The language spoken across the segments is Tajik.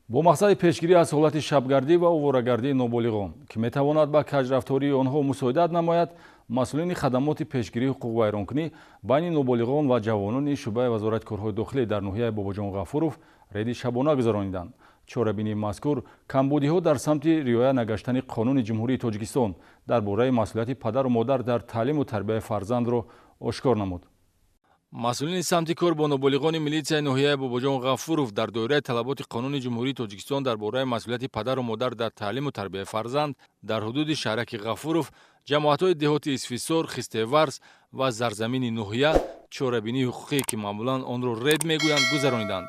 Бо мақсади пешгирӣ аз ҳолати шабгардӣ ва оворагардии ноболиғон, ки метавонад ба каҷрафтории онҳо мусоидат намояд, масъулини хадамоти пешгирии ҳуқуқвайронкунӣ байни ноболиғон ва ҷавонони шӯъбаи Вазорати корҳои дохилӣ дар ноҳияи Бобоҷон Ғафуров рейди шабона гузарониданд. Чорабинии мазкур камбудиҳо дар самти риоя нагаштани Қонуни Ҷумҳурии Тоҷикистон дар бораи масъулияти падару модар дар таълиму тарбияи фарзандро ошкор намуд. Масъулини самти кор бо ноболиғони милитсияи ноҳияи Бобоҷон Ғафуров дар доираи талаботи Қонуни Ҷумҳурии Тоҷикистон дар бораи масъулияти падару модар дар таълиму тарбияи фарзанд дар ҳудуди шаҳраки Ғафуров, ҷамоатҳои деҳоти Исфисор, Хистеварз ва Зарзамини ноҳия чорабинии ҳуқуқӣ, ки маъмулан онро рейд мегӯянд, гузарониданд.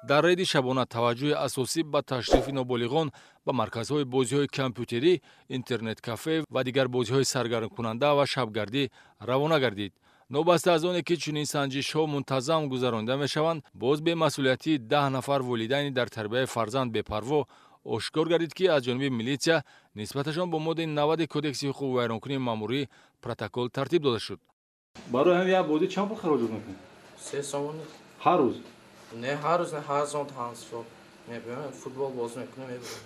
Дар рейди шабона таваҷҷӯҳи асосӣ ба ташрифи ноболиғон ба марказҳои бозиҳои компютерӣ, интернет-кафе ва дигар бозиҳои саргармкунанда ва шабгардӣ равона гардид. Новобаста аз оне ки чунин санҷишҳо мунтазам гузаронида мешаванд, боз бемасъулиятии 10 нафар волидайни дар тарбияи фарзанд бепарво ошкор гардид, ки аз ҷониби милитсия нисбаташон бо моддаи 90 Кодекси ҳуқуқвайронкунии маъмурӣ протокол тартиб дода шуд. Барои ҳамин як бозӣ чанд пул хароҷот мекунед? 3 сомонӣ. Ҳар рӯз? Не, ҳар рӯз не, ҳар зон ҳансо мебиём, футбол бозӣ мекунем, мебирем.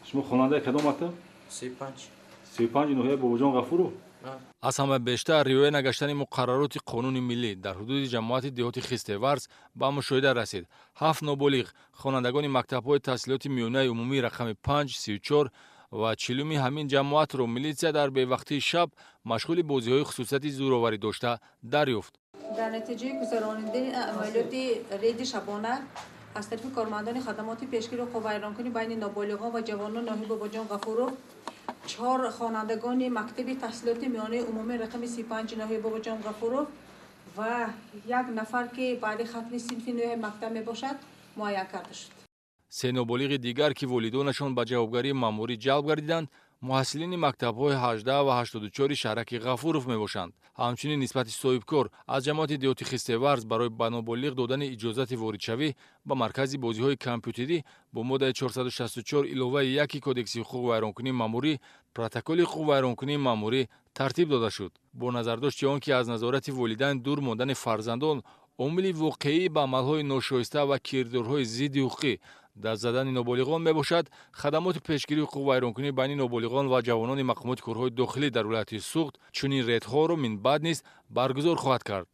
Шумо хонандаи кадом мактаб? 35. 35-и ноҳияи Бобоҷон Ғафуров. Аз ҳама бештар риоя нагаштани муқаррароти қонуни миллӣ дар ҳудуди ҷамоати деҳоти Хистеварз ба мушоҳида расид. Ҳафт ноболиғ, хонандагони мактабҳои таҳсилоти миёнаи умумии рақами 5, 34 ва 40-уми ҳамин ҷамоатро милитсия дар бевақтии шаб машғули бозиҳои хусусияти зӯроварӣ дошта дарёфт. Дар натиҷаи гузаронидани амалиёти рейди шабона аз тарафи кормандони хадамоти пешгири ҳуқуқвайронкунӣ байни ноболиғон ва ҷавонон ноҳияи Бобоҷон Ғафуров чор хонандагони мактаби таҳсилоти миёнаи умумӣ рақами 35 ноҳияи Бобоҷон Ғафуров ва як нафар, ки баъди хатми синфи нӯҳи мактаб мебошад, муайян карда шуд. Се ноболиғи дигар, ки волидонашон ба ҷавобгарии маъмурӣ ҷалб гардиданд, муҳассилини мактабҳои 18 ва 84 шаҳраки Ғафуров мебошанд. Ҳамчунин нисбати соҳибкор аз ҷамоати деҳоти Хистеварз барои ба ноболиғ додани иҷозати воридшавӣ ба маркази бозиҳои компютерӣ бо моддаи 464 иловаи 1 Кодекси ҳуқуқвайронкунии маъмурӣ протоколи ҳуқуқвайронкунии маъмурӣ тартиб дода шуд. Бо назардошти он ки аз назорати волидайн дур мондани фарзандон омили воқеӣ ба амалҳои ношоиста ва кирдорҳои зидди ҳуқуқӣ дар задани ноболиғон мебошад, хадамоти пешгирии ҳуқуқвайронкунӣ байни ноболиғон ва ҷавонони мақомоти корҳои дохилӣ дар вилояти Суғд чунин рейдҳоро минбаъд низ баргузор хоҳад кард.